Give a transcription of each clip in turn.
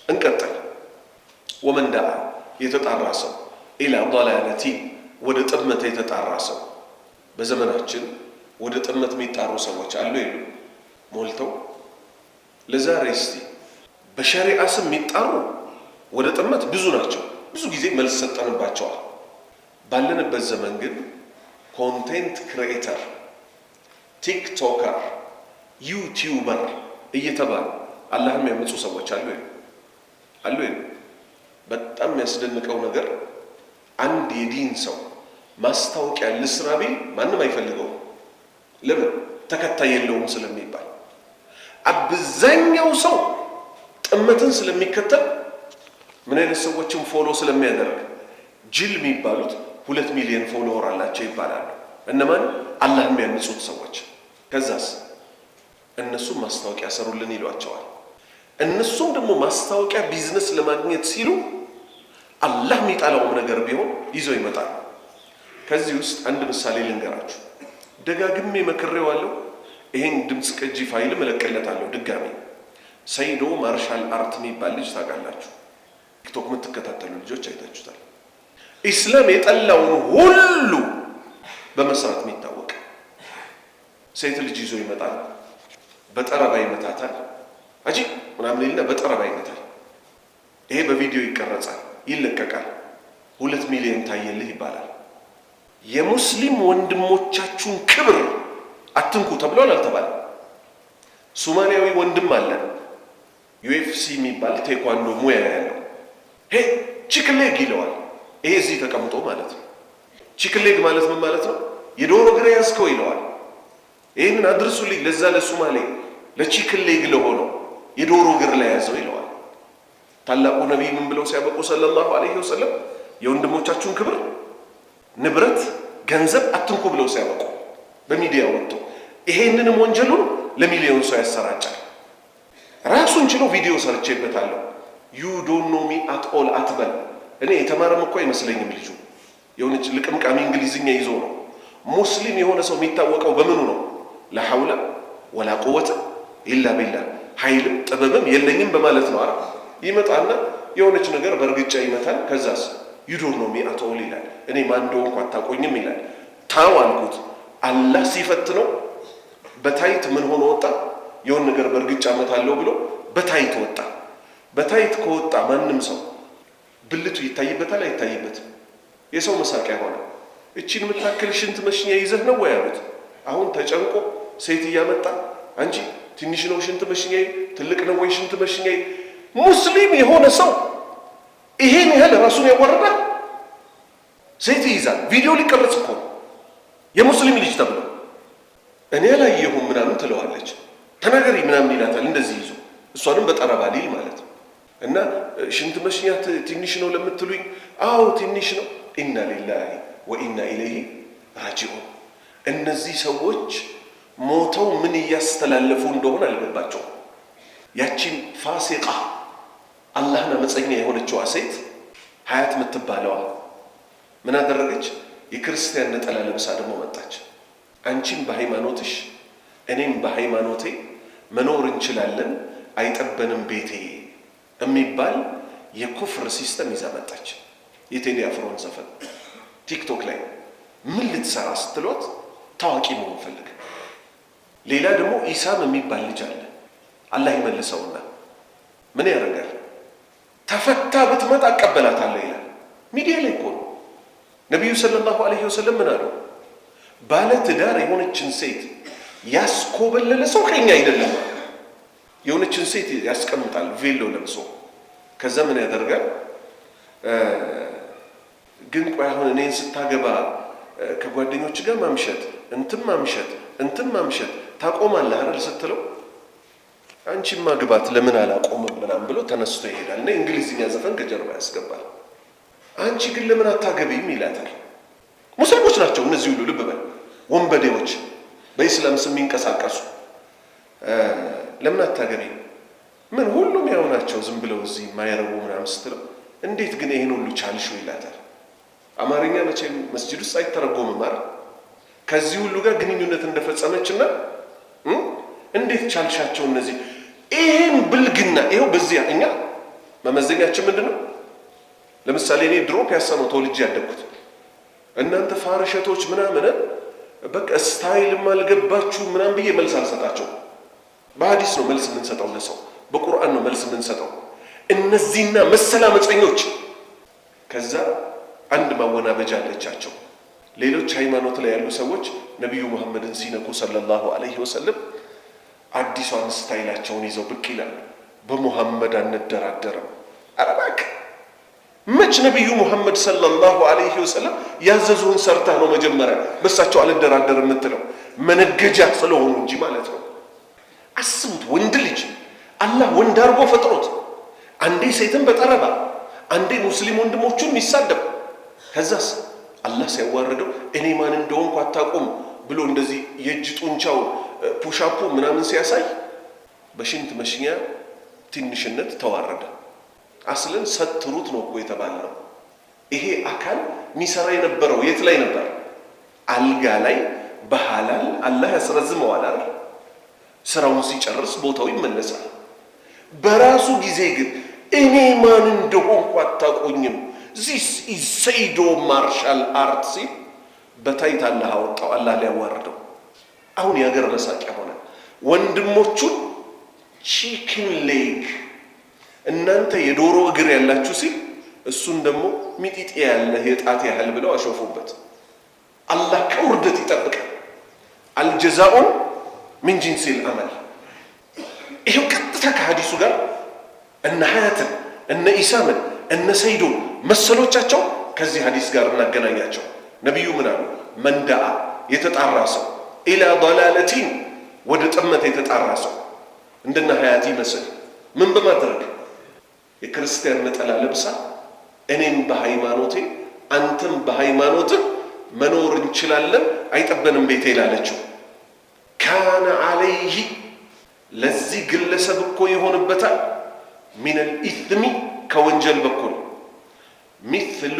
እንቀጥል። ومن دعا የተጣራ ሰው إلى ضلالة ወደ ጥመት የተጣራ ሰው። በዘመናችን ወደ ጥመት የሚጣሩ ሰዎች አሉ የሉ? ሞልተው። ለዛሬ እስቲ በሸሪዓ ስም የሚጣሩ ወደ ጥመት ብዙ ናቸው። ብዙ ጊዜ መልስ ሰጠንባቸዋል። ባለንበት ዘመን ግን content creator፣ TikToker፣ YouTuber እየተባሉ አላህን የሚያምፁ ሰዎች አሉ የሉ? አሉ የሉ? በጣም የሚያስደንቀው ነገር አንድ የዲን ሰው ማስታወቂያ ልስራ ቢል ማንም አይፈልገውም። ለምን? ተከታይ የለውም ስለሚባል፣ አብዛኛው ሰው ጥመትን ስለሚከተል፣ ምን አይነት ሰዎችን follow ስለሚያደርግ፣ ጅል የሚባሉት 2 ሚሊዮን follower አላቸው ይባላሉ። እነማን? አላህ የሚያምፁት ሰዎች። ከዛስ እነሱም ማስታወቂያ ሰሩልን ይሏቸዋል። እነሱም ደግሞ ማስታወቂያ ቢዝነስ ለማግኘት ሲሉ አላህ የሚጠላውም ነገር ቢሆን ይዘው ይመጣሉ። ከዚህ ውስጥ አንድ ምሳሌ ልንገራችሁ። ደጋግሜ መክሬዋለሁ። ይሄን ድምፅ ቅጂ ፋይልም እለቅለታለሁ ድጋሜ። ሰይዶ martial art የሚባል ልጅ ታውቃላችሁ? ቲክቶክ የምትከታተሉ ልጆች አይታችሁታል። ኢስላም የጠላውን ሁሉ በመስራት የሚታወቅ፣ ሴት ልጅ ይዞ ይመጣል፣ በጠረባ ይመታታል። አጂ ምናምን ይልና በጠረባ ይመታል። ይሄ በቪዲዮ ይቀረጻል፣ ይለቀቃል። 2 ሚሊዮን ታየልህ ይባላል። የሙስሊም ወንድሞቻችሁን ክብር አትንኩ ተብሏል አልተባለም? ሶማሊያዊ ወንድም አለ፣ UFC የሚባል ቴኳንዶ ሙያ ያለው፣ "Hey, chicken leg" ይለዋል። ይሄ እዚህ ተቀምጦ ማለት ነው። Chicken leg ማለት ምን ማለት ነው? የዶሮ እግር ያዝከው ይለዋል። ይህንን አድርሱልኝ ለዛ ለሱማሌ ለ chicken leg ለሆነው፣ የዶሮ እግር ላይ ያዘው ይለዋል። ታላቁ ነቢይ ምን ብለው ሲያበቁ صلى الله عليه وسلم፣ የወንድሞቻችሁን ክብር፣ ንብረት፣ ገንዘብ አትንኩ ብለው ሲያበቁ በሚዲያ ወጥቶ ይሄንንም ወንጀሉን ለሚሊዮን ሰው ያሰራጫል። ራሱን ችሎ ቪዲዮ ሰርቼበታለሁ። "You don't know me at all" አትበል። እኔ የተማረም እኮ አይመስለኝም ልጁ፣ የሆነች ልቅምቃሚ እንግሊዝኛ ይዞ ነው። ሙስሊም የሆነ ሰው የሚታወቀው በምኑ ነው? لا حول ولا قوة إلا بالله፣ ኃይልም ጥበብም የለኝም በማለት ነው። አረ ይመጣና የሆነች ነገር በእርግጫ ይመታል። ከዛስ "You don't know me at all" ይላል። እኔ ማን እንደሆንኩ አታቆኝም ይላል። ታው አልኩት። አላህ ሲፈትነው በ tight ምን ሆኖ ወጣ? የሆነ ነገር በእርግጫ እመታለሁ ብሎ በ tight ወጣ። በ tight ከወጣ ማንም ሰው ብልቱ ይታይበታል አይታይበትም? የሰው መሳቂያ ሆነ። እቺን የምታክል ሽንት መሽኛ ይዘህ ነው ወይ አሉት። አሁን ተጨንቆ ሴት እያመጣ፣ አንቺ ትንሽ ነው ሽንት መሽኛዬ፣ ትልቅ ነው ወይ ሽንት መሽኛዬ? ሙስሊም የሆነ ሰው ይሄን ያህል ራሱን ያዋርዳል? ሴት ይይዛል። ቪዲዮ ሊቀረጽ እኮ ነው። የሙስሊም ልጅ ተብሎ እኔ አላየሁም ምናምን ትለዋለች። ተናገሪ ምናምን ይላታል። እንደዚህ ይዞ እሷንም በጠረባ ሊል ማለት ነው። እና ሽንት መሽኛ ትንሽ ነው ለምትሉኝ፣ አዎ ትንሽ ነው። إنا لله وإنا إليه راجعون። እነዚህ ሰዎች ሞተው ምን እያስተላለፉ እንደሆነ አልገባቸውም። ያቺን ፋሲቃ፣ አላህን አመፀኛ የሆነችዋ ሴት ሀያት የምትባለዋ ምን አደረገች? የክርስቲያን ነጠላ ለብሳ ደግሞ መጣች። አንቺም በሃይማኖትሽ እኔም በሃይማኖቴ መኖር እንችላለን፣ አይጠበንም ቤቴ የሚባል የኩፍር system ይዛ መጣች። የቴዲ አፍሮን ዘፈን ቲክቶክ ላይ ምን ልትሰራ ስትሏት ታዋቂ መሆን ፈልግ። ሌላ ደግሞ ኢሳም የሚባል ልጅ አለ። አላህ ይመልሰውና ምን ያደርጋል? ተፈታ ብትመጣ እቀበላታለሁ ይላል። ሚዲያ ላይ እኮ ነው። ነቢዩ صلى الله عليه وسلم ምን አሉ? ባለ ትዳር የሆነችን ሴት ያስኮበለለ ሰው ከኛ አይደለም። የሆነችን ሴት ያስቀምጣል ቬሎ ለብሶ። ከዛ ምን ያደርጋል? ግን ቆይ አሁን እኔን ስታገባ ከጓደኞች ጋር ማምሸት፣ እንትን ማምሸት፣ እንትን ማምሸት ታቆማለህ አይደል ስትለው፣ አንቺን ማግባት ለምን አላቆምም ምናምን ብሎ ተነስቶ ይሄዳል እና እንግሊዝኛ ዘፈን ከጀርባ ያስገባል። አንቺ ግን ለምን አታገቢም ይላታል። ሙስሊሞች ናቸው እነዚህ ሁሉ፣ ልብ በል፣ ወንበዴዎች በኢስላም ስም የሚንቀሳቀሱ። ለምን አታገቢም? ምን ሁሉም ያው ናቸው ዝም ብለው እዚህ የማይረቡ ምናምን ስትለው፣ እንዴት ግን ይህን ሁሉ ቻልሽው ይላታል። አማርኛ መቼም መስጂድ ውስጥ አይተረጎምም አይደል? ከዚህ ሁሉ ጋር ግንኙነት እንደፈጸመችና እንዴት ቻልሻቸው እነዚህ ይሄን ብልግና ይኸው በዚያ እኛ መመዘኛችን ምንድን ነው? ለምሳሌ እኔ ድሮ ፒያሳ ነው ተወልጄ ያደግኩት። እናንተ ፋርሸቶች ምናምን በቃ style ም አልገባችሁ ምናምን ብዬ መልስ አልሰጣቸው። በሀዲስ ነው መልስ የምንሰጠው ለሰው፣ በቁርአን ነው መልስ የምንሰጠው። እነዚህና መሰል አመፀኞች ከዛ አንድ ማወናበጃ አለቻቸው። ሌሎች ሃይማኖት ላይ ያሉ ሰዎች ነቢዩ መሐመድን ሲነኩ صلى الله عليه وسلم አዲሷን style ኣቸውን ይዘው ብቅ ይላሉ። በሙሐመድ አንደራደርም። ኧረ እባክህ፣ መች ነቢዩ ሙሐመድ صلى الله عليه وسلم ያዘዙህን ሰርተህ ነው መጀመሪያ በሳቸው አልደራደርም የምትለው? መነገጃ ስለሆኑ እንጂ ማለት ነው። አስቡት፣ ወንድ ልጅ አላህ ወንድ አድርጎ ፈጥሮት አንዴ ሴትን በጠረባ፣ አንዴ ሙስሊም ወንድሞቹን የሚሳደብ፣ ከዛስ አላህ ሲያዋርደው እኔ ማን እንደሆንኩ አታውቁም ብሎ እንደዚህ የእጅ ጡንቻው push up ኡ ምናምን ሲያሳይ በሽንት መሽኛ ትንሽነት ተዋረደ። አስለን ሰትሩት ነው እኮ የተባልነው። ይሄ አካል የሚሰራ የነበረው የት ላይ ነበር? አልጋ ላይ በሐላል አላህ ያስረዝመዋል አይደል? ስራውን ሲጨርስ ቦታው ይመለሳል። በራሱ ጊዜ ግን እኔ ማን እንደሆንኩ አታውቁኝም፣ this is ሰይዶ martial art ሲል በታይታ አላህ አወጣው። አላህ ሊያዋርደው። አሁን የሀገር መሳቂያ ሆነ። ወንድሞቹን chicken leg፣ እናንተ የዶሮ እግር ያላችሁ ሲል እሱን ደግሞ ሚጢጤ ያለህ የጣት ያህል ብለው አሾፉበት። አላህ ከውርደት ይጠብቃል። الجزاء من جنس العمل። ይሄው ቀጥታ ከሀዲሱ ጋር እነ ሀያትን፣ እነ ኢሳምን፣ እነ ሰይዶን መሰሎቻቸው ከዚህ ሀዲስ ጋር እናገናኛቸው። ነቢዩ ምን አሉ? من دعا የተጣራ ሰው፣ إلى ضلالة ወደ ጥመት የተጣራ ሰው፣ እንደነ ሀያት ይመስል ምን በማድረግ? የክርስቲያን ነጠላ ለብሳ እኔም በሃይማኖቴ አንተም በሃይማኖትህ መኖር እንችላለን፣ አይጠበንም ቤቴ ላለችው፣ كان عليه ለዚህ ግለሰብ እኮ ይሆንበታል፣ من الإثم ከወንጀል በኩል፣ مثل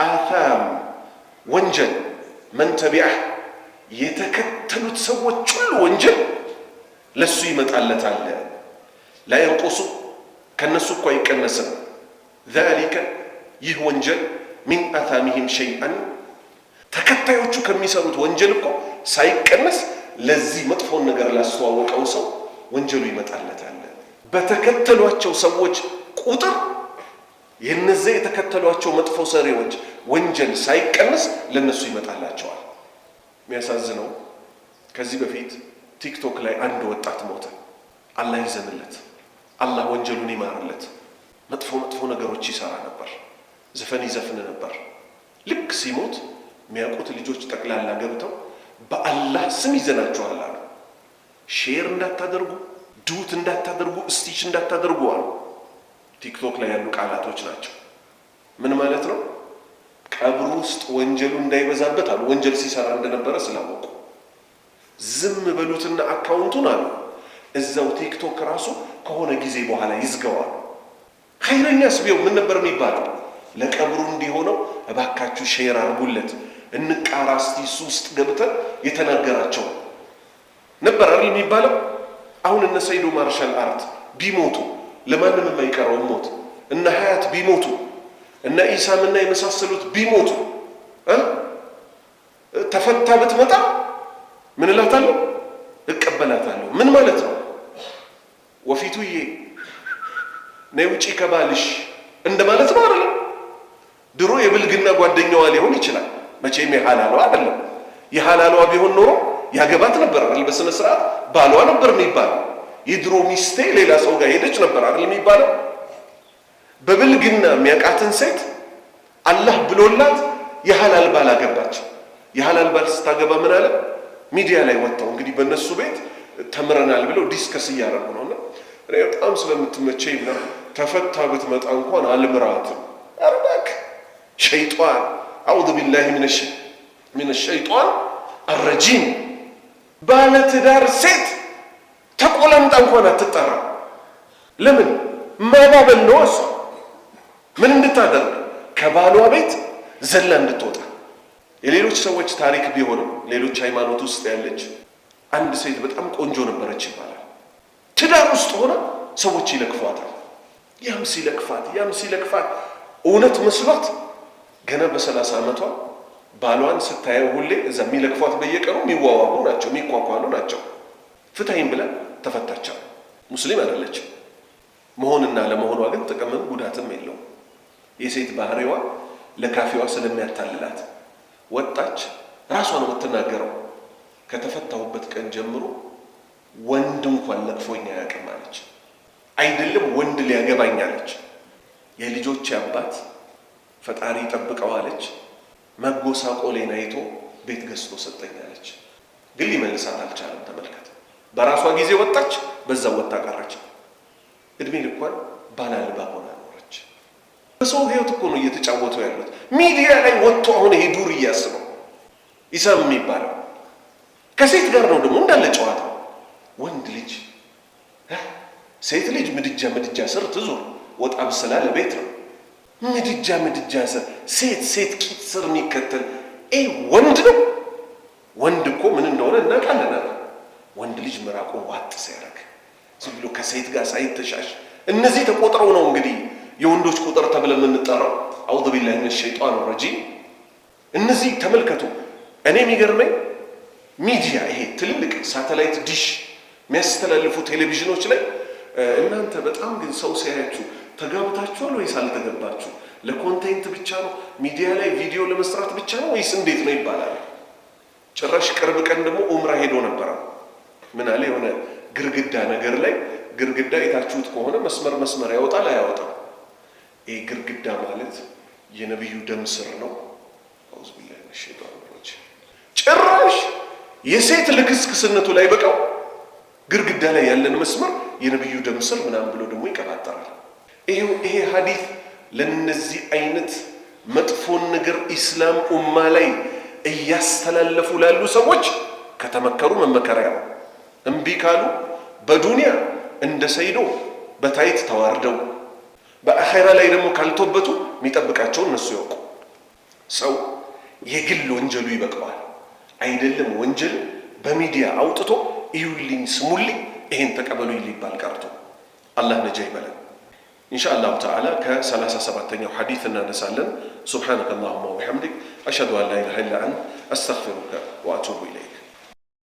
آثام ወንጀል من تبعه የተከተሉት ሰዎች ሁሉ ወንጀል ለሱ ይመጣለታል። لا ينقص ከነሱ እኮ አይቀነስም። ذلك ይህ ወንጀል من آثامهم شيئا ተከታዮቹ ከሚሰሩት ወንጀል እኮ ሳይቀነስ ለዚህ መጥፎን ነገር ላስተዋወቀው ሰው ወንጀሉ ይመጣለታል። በተከተሏቸው ሰዎች ቁጥር የነዚያ የተከተሏቸው መጥፎ ሰሪዎች ወንጀል ሳይቀነስ ለነሱ ይመጣላቸዋል። የሚያሳዝነው ከዚህ በፊት ቲክቶክ ላይ አንድ ወጣት ሞተ። አላህ ይዘንለት፣ አላህ ወንጀሉን ይማርለት። መጥፎ መጥፎ ነገሮች ይሰራ ነበር፣ ዘፈን ይዘፍን ነበር። ልክ ሲሞት የሚያውቁት ልጆች ጠቅላላ ገብተው በአላህ ስም ይዘናችኋል አሉ። Share እንዳታደርጉ፣ duet እንዳታደርጉ፣ stitch እንዳታደርጉ አሉ። ቲክቶክ ላይ ያሉ ቃላቶች ናቸው። ምን ማለት ነው? ቀብሩ ውስጥ ወንጀሉ እንዳይበዛበት አሉ። ወንጀል ሲሰራ እንደነበረ ስላወቁ ዝም በሉትና account ኡን አሉ። እዛው ቲክቶክ ራሱ ከሆነ ጊዜ በኋላ ይዝገዋል። ኸይረኛስ ቢሆን ምን ነበር የሚባለው? ለቀብሩ እንዲሆነው እባካችሁ share አርጉለት፣ እንቃራ እስቲ እሱ ውስጥ ገብተን የተናገራቸው ነበር አይደል የሚባለው? አሁን እነ ሰይዶ martial art ቢሞቱ ለማንም የማይቀረው ሞት፣ እነ ሀያት ቢሞቱ፣ እነ ኢሳምና የመሳሰሉት ቢሞቱ፣ ተፈታ ብትመጣ ምን እላታለሁ? እቀበላታለሁ። ምን ማለት ነው? ወፊቱዬ ነይ ውጪ ከባልሽ እንደማለት ነው አይደለም? ድሮ የብልግና ጓደኛዋ ሊሆን ይችላል። መቼም የሐላሏ አይደለም። የሐላሏ ቢሆን ኖሮ ያገባት ነበር አይደል? በስነ ስርዓት ባሏ ነበር የሚባለው። የድሮ ሚስቴ ሌላ ሰው ጋር ሄደች ነበር አይደል የሚባለው? በብልግና የሚያውቃትን ሴት አላህ ብሎላት የሐላል ባል አገባች። የሐላል ባል ስታገባ ምን አለ? ሚዲያ ላይ ወጥተው እንግዲህ በእነሱ ቤት ተምረናል ብለው discuss እያደረጉ ነውና እኔ በጣም ስለምትመቸኝ ምናምን ተፈታ ብትመጣ እንኳን አልምራትም። ኧረ እባክህ ሸይጣን፣ أعوذ بالله من الشيطان الرجيم። ባለትዳር ሴት ተቆላምጣ እንኳን አትጠራ። ለምን? ማባበል ነው። እሷ ምን እንድታደርግ? ከባሏ ቤት ዘላ እንድትወጣ። የሌሎች ሰዎች ታሪክ ቢሆንም ሌሎች ሃይማኖት ውስጥ ያለች አንድ ሴት በጣም ቆንጆ ነበረች ይባላል። ትዳር ውስጥ ሆና ሰዎች ይለክፏታል። ያም ሲለክፋት ያም ሲለክፋት እውነት መስሏት ገና በ30 ዓመቷ ባሏን ስታየው ሁሌ እዛ የሚለክፏት በየቀኑ የሚዋዋቡ ናቸው፣ የሚኳኳሉ ናቸው። ፍታይም ብላ ተፈታቻው። ሙስሊም አይደለችም። መሆንና ለመሆኗ ግን ጥቅምም ጉዳትም የለውም። የሴት ባህሪዋ ለካፊዋ ስለሚያታልላት ወጣች። ራሷ ነው የምትናገረው። ከተፈታሁበት ቀን ጀምሮ ወንድ እንኳን ለክፎኝ አያውቅም አለች። አይደለም ወንድ ሊያገባኝ አለች። የልጆቼ አባት ፈጣሪ ይጠብቀው አለች። መጎሳቆሌን አይቶ ቤት ገዝቶ ሰጠኝ አለች። ግን ሊመልሳት አልቻለም። ተመልከት። በራሷ ጊዜ ወጣች፣ በዛ ወጣ ቀረች። እድሜ ልኳን ባል አልባ ሆና ኖረች። በሰው ህይወት እኮ ነው እየተጫወቱ ያሉት። ሚዲያ ላይ ወጥቶ አሁን ይሄ ዱር እያስበው ኢሳም የሚባለው ከሴት ጋር ነው ደግሞ እንዳለ ጨዋታው። ወንድ ልጅ፣ ሴት ልጅ ምድጃ ምድጃ ስር ትዙር፣ ወጥ አብስላ ለቤት ነው። ምድጃ ምድጃ ስር ሴት ሴት ቂጥ ስር የሚከተል ወንድ ነው። ወንድ እኮ ምን እንደሆነ እናውቃለን። ወንድ ልጅ ምራቁን ዋጥ ሲያደርግ ዝም ብሎ ከሴት ጋር ሳይተሻሽ፣ እነዚህ ተቆጥረው ነው እንግዲህ የወንዶች ቁጥር ተብለን የምንጠራው። أعوذ بالله من الشيطان الرجيم። እነዚህ ተመልከቱ። እኔ የሚገርመኝ ሚዲያ ይሄ ትልልቅ ሳተላይት ዲሽ የሚያስተላልፉ ቴሌቪዥኖች ላይ እናንተ በጣም ግን ሰው ሲያያችሁ ተጋብታችኋል ወይስ አልተገባችሁ? ለ content ብቻ ነው፣ ሚዲያ ላይ ቪዲዮ ለመስራት ብቻ ነው ወይስ እንዴት ነው ይባላል። ጭራሽ ቅርብ ቀን ደግሞ ኡምራ ሄዶ ነበረ። ምን አለ፣ የሆነ ግርግዳ ነገር ላይ፣ ግርግዳ የታችሁት ከሆነ መስመር መስመር ያወጣል አያወጣም? ይህ ግርግዳ ማለት የነቢዩ ደም ስር ነው። أعوذ بالله من الشيطان الرجيم። ጭራሽ የሴት ልክስክስነቱ ላይ በቃው ግርግዳ ላይ ያለን መስመር የነቢዩ ደም ስር ምናምን ብሎ ደግሞ ይቀባጠራል። ይሄ ሀዲት ለነዚህ አይነት መጥፎን ነገር ኢስላም ኡማ ላይ እያስተላለፉ ላሉ ሰዎች ከተመከሩ መመከሪያ ነው። እምቢ ካሉ በዱንያ እንደ ሰይዶ በታይት ተዋርደው በአኼራ ላይ ደግሞ ካልቶበቱ የሚጠብቃቸው እነሱ ያውቁ። ሰው የግል ወንጀሉ ይበቃዋል። አይደለም ወንጀል በሚዲያ አውጥቶ እዩልኝ፣ ስሙልኝ፣ ይሄን ተቀበሉኝ ሊባል ቀርቶ። አላህ ነጃ ይበለን። إن شاء الله تعالى ከ37ኛው ሐዲት እናነሳለን። سبحانك اللهم وبحمدك أشهد أن لا إله إلا أنت أستغفرك وأتوب إليك።